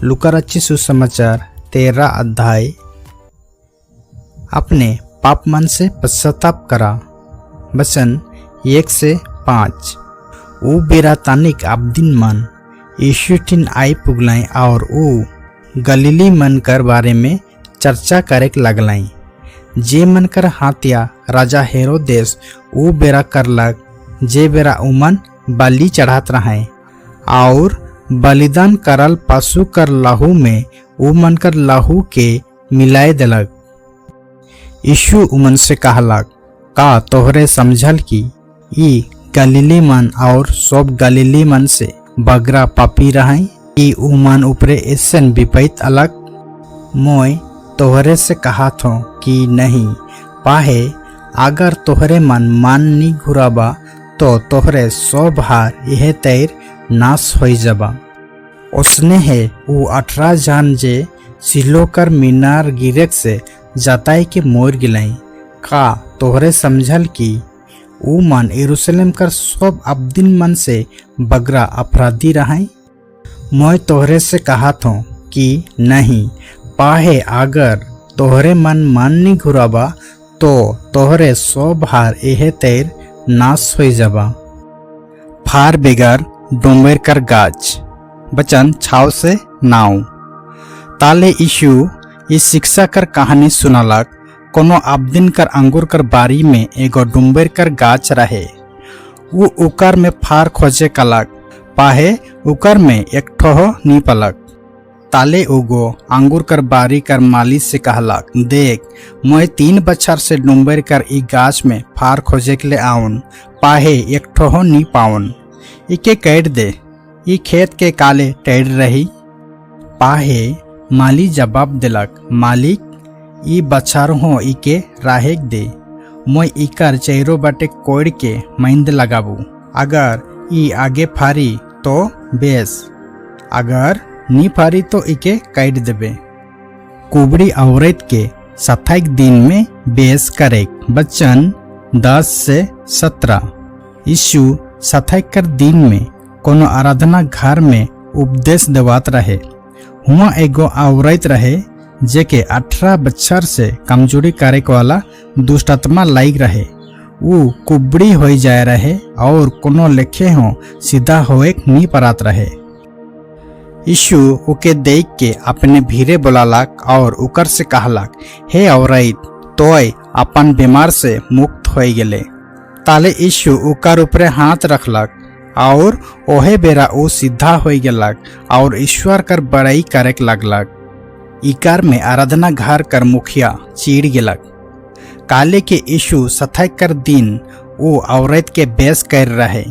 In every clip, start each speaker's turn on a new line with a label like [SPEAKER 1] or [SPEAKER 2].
[SPEAKER 1] लूका रचित सुसमाचार 13 अध्याय। अपने पाप मन से पश्चाताप करा। वचन 1 से 5। ऊ बेरा तानिक आबदिन मन यीशु ठिन आई पुगलाई और ऊ गलीली मन कर बारे में चर्चा करे लगलाई, जे मन कर हाथिया राजा हेरोदेस ऊ बेरा करलक, जे बेरा उमन बलि चढ़ात रहे और बलिदान करल पशु कर लहू में ऊ मन कर लहू के मिलाए देलक। यीशु उमन से कहलक, का तोहरे समझल कि ई गलीली मन और सब गलीली मन से बगरा पापी रहे कि उमन ऊपरे ऐसन विपरीत अलग? मोय तोहरे से कहात हो कि नहीं, पाहे अगर तोहरे मन मान नी घुराबा तो तोहरे सब हार यह तैर नाश हो जाबा। उसने है ऊ 18 जान जे सिलो कर मीनार गिरेक से जताई के मोर गिलाई, का तोहरे समझल कि ऊ मन यरूशलेम कर सब अब्दिन मन से बगरा अपराधी रहाई? मैं तोहरे से कहात हूँ कि नहीं, पाहे अगर तोहरे मन मान नी घुराबा तो तोहरे सब हार एहे तैर नाश हो जाबा। फार बेगर डोंबेर कर गाछ। वचन 6 से 9। ताले यीशु इस शिक्षा कर कहानी सुनालक, कोनो आबदिन कर अंगूर कर बारी में एगो डुम्बेर कर गाछ रहे। वो उकर में फार खोजे कलक, पाहे उकर में एक ठोहो नी पलक। ताले उगो अंगूर कर बारी कर माली से कहलक, देख, मैं 3 बछर से डुम्बेर कर ई गाछ में फार खोजे के ले आउन, पाहे एक ठोहो नी पाउन। इके कैट दे, ई खेत के काले टेढ़ रही? पाहे माली जवाब दिलक, मालिक, ई बछर हो इके राहेक दे, मोय इकर चैरो बाटे कोड़ के मैंद लगाबू। अगर ई आगे फारी तो बेस, अगर नी फारी तो इके काट देबे। कुबड़ी औरत के सथाइक दिन में बेस करे। वचन 10 से 17। यीशु सथाइक कर दिन में कोनो आराधना घर में उपदेश देवात रहे। हुआ एगो औरत रहे, जेके 18 बच्छर से कमजोरी करे वाला दुष्टात्मा लाइग रहे। ऊ कुबड़ी हो जाए रहे और कोनो लेखे हो सीधा होए नी परात रहे। यीशु ओके देख के अपने भीरे बोलालक और उकर से कहलक, हे औरत, तोय अपन बीमार से मुक्त हो गेले। ताले यीशु उकर ऊपरे हाथ रखलक और ओहे बेरा ऊ सीधा हो गेलक और ईश्वर कर बड़ाई करे लगलक। इकार में आराधना घर कर मुखिया चीड़ गेलक, काले के यीशु सथाई कर दिन वो औरत के बेस कर रहे।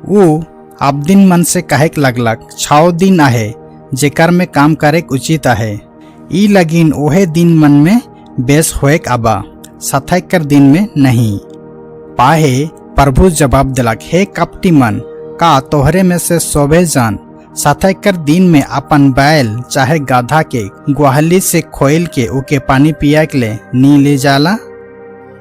[SPEAKER 1] वो अब दिन मन से कहे लगलक, 6 दिन आहे जेकर में काम करे उचित आहे। ई लगिन ओहे दिन मन में बेस होएक आबा, सथाई कर दिन में नहीं। पाहे प्रभु जवाब दिलक, हे कपटी मन, का तोहरे में से सोभे जान सथाई कर दिन में अपन बैल चाहे गाधा के ग्वाहली से खोल के ओके पानी पिया के ले नी ले जाला?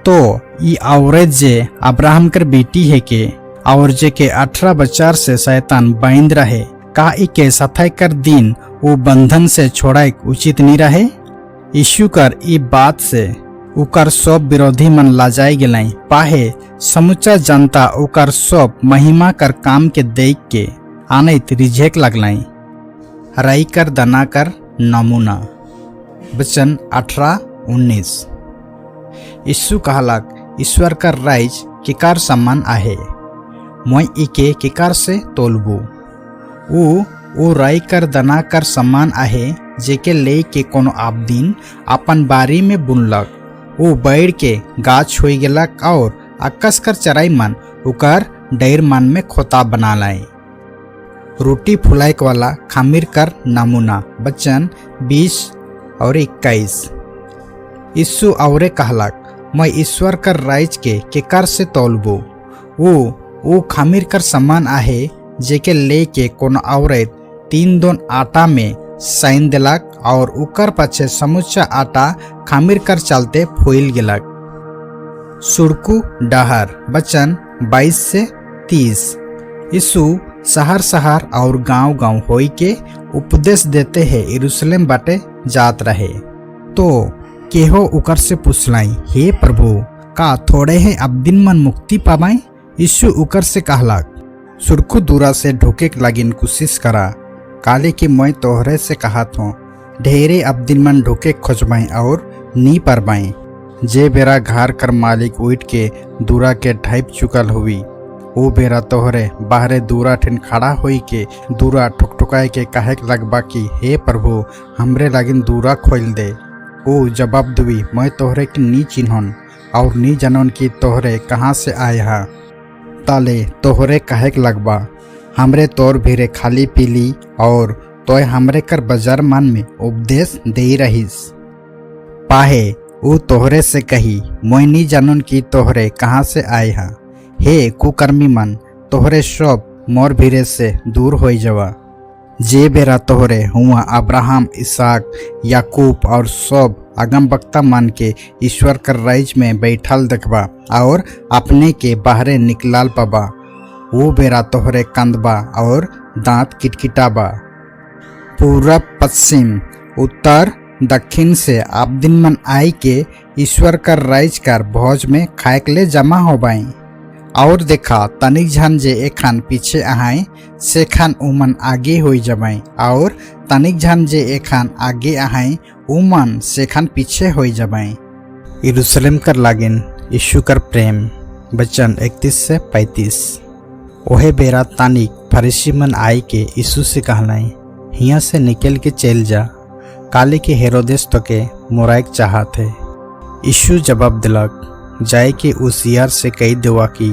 [SPEAKER 1] तो ई औरत जे अब्राहम कर बेटी है के और जे के 18 बच्चार से शैतान बांध रहे, का ई के सथाई कर दिन वो बंधन से छोड़ाए उचित नहीं रहे? यीशु कर ई बात से उकर सब विरोधी मन लाजाई गेलाई। पाहे समूचा जनता उकर सब महिमा कर काम के देख के आनैत रिझेक लगलाई। राई कर दना कर नमूना। वचन 18-19। यीशु कहलक, ईश्वर कर राइज केकार समान आहे? मोय इके केकार से तोलबू? ऊ ऊ राई कर दना कर समान आहे, जेके ले के कोनो आबदिन अपन बारी में बुनलक। ऊ बैठ के गाछ हो गेलक और अक्कस कर चराई मन उकर डैर मन में खोता बना लाए। रोटी फुलाइक वाला खामिर कर नमूना। वचन 20 और 21। यीशु औरे कहलक, मैं ईश्वर कर राइज के केकर से तौलबो? वो वो खामिर कर समान आहे, जेके ले के कोनो औरत 3 दोन आटा में साइन दिलक और उकर पछे समुच्चा आटा खामिर कर चलते फूल गेलक। सुड़कू डहर। वचन 22 से 30। यीशु शहर शहर और गांव गांव होई के उपदेश देते है यरूशलेम बाटे जात रहे। तो केहो उकर से पूछलाई, हे प्रभु, का थोड़े है अब दिन मन मुक्ति पाबाई? यीशु उकर से कहलक, सुरखु दूरा से ढुके लागिन कोशिश करा, काले कि मैं तोहरे से कहत हूँ, ढेरे अब दिन मन ढुके खोजबाई और नी परबाई। जे बेरा घर कर मालिक उठ के दूरा के ढाइप चुकल हुई, ओ बेरा तोहरे बाहरे दूरा ठिन खड़ा होई के दूरा ठुकठुकाए के कहे लगबा कि हे प्रभु, हमरे लागिन दूरा खोल दे। ओ जवाब दुबी, मैं तोहरे के नी चिन्हन और नी जानन कि तोहरे कहाँ से आए हा। ताले तोहरे कहे लगबा, हमरे तोर भीरे खाली पीली और तोय हमरे कर बाजार मन में उपदेश दे रहीस। पाहे ऊ तोहरे से कही, मैं नी जानन कि तोहरे कहाँ से आए हा। हे कुकर्मी मन, तोहरे सब मोर भीरे से दूर हो जावा। जे बेरा तोहरे हुआ अब्राहम, इसहाक, याकूब और सब अगम वक्ता मन के ईश्वर कर राज में बैठल देखबा और अपने के बाहरे निकलाल पाबा, वो बेरा तोहरे कंदबा और दांत किटकिटाबा। पूरब, पश्चिम, उत्तर, दक्षिण से आप दिन मन आई के ईश्वर कर राज कर भोज में खाए के ले जमा हो बाई। और देखा, तनिक झन जे एखान पीछे आहाय से खान उमन आगे हो जबाई और तनिक झन जे एखान आगे आहाय उमन से खान पीछे हो जबाई। यरूशलेम कर लागिन यीशु कर प्रेम, वचन 31 से 35। ओहे बेरा तानिक फरीसी मन आई के यीशु से कहलाई, हियाँ से निकल के चल जा, काले के हेरोदेस तोके मोराइक चाहत है। यीशु जवाब दिलक, जाए के उस यार से कही देवा कि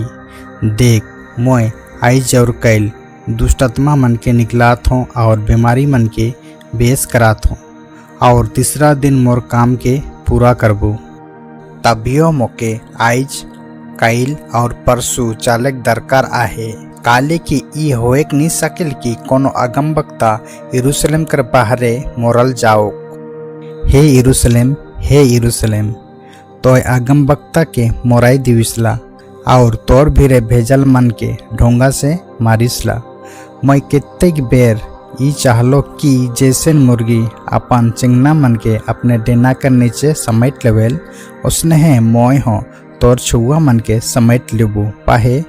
[SPEAKER 1] देख, मोय आइज और कैल दुष्टात्मा मन के निकलात हों और बीमारी मन के बेस करात हों और तीसरा दिन मोर काम के पूरा करबो। तभियो मोके आइज, काइल और परसों चालक दरकार आहे, काले कि ई होएक नी सकेल कि कोनो अगम वक्ता यरूशलेम कर बाहरे मोरल जाओ। हे यरूशलेम, हे यरूशलेम, तोय अगम वक्ता के मोराई दिविसला और तोर भीरे भेजल मन के ढोंगा से मारिसला। मैं कित्येक बेर ई चाहलो कि जैसे मुर्गी अपन चिंगना मन के अपने डेना कर नीचे समेट लेवेल, उसने है मोय हो तोर छुआ मन के समेट लेबू, पाहे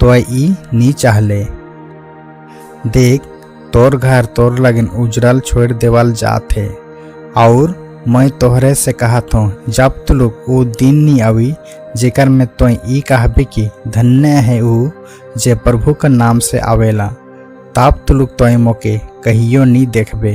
[SPEAKER 1] तोय ई नी चाहले। देख, तोर घर तोर लगिन उजरल छोड़ देवल जात है। और मैं तोहरे से कहत हूँ, जब तुलुक वो दिन नी आवी जेकर में तोय ई कहबे कि धन्य है ऊ जे प्रभु का नाम से आवेला, तब तुलुक तोय मोके कहियो नी देखबे।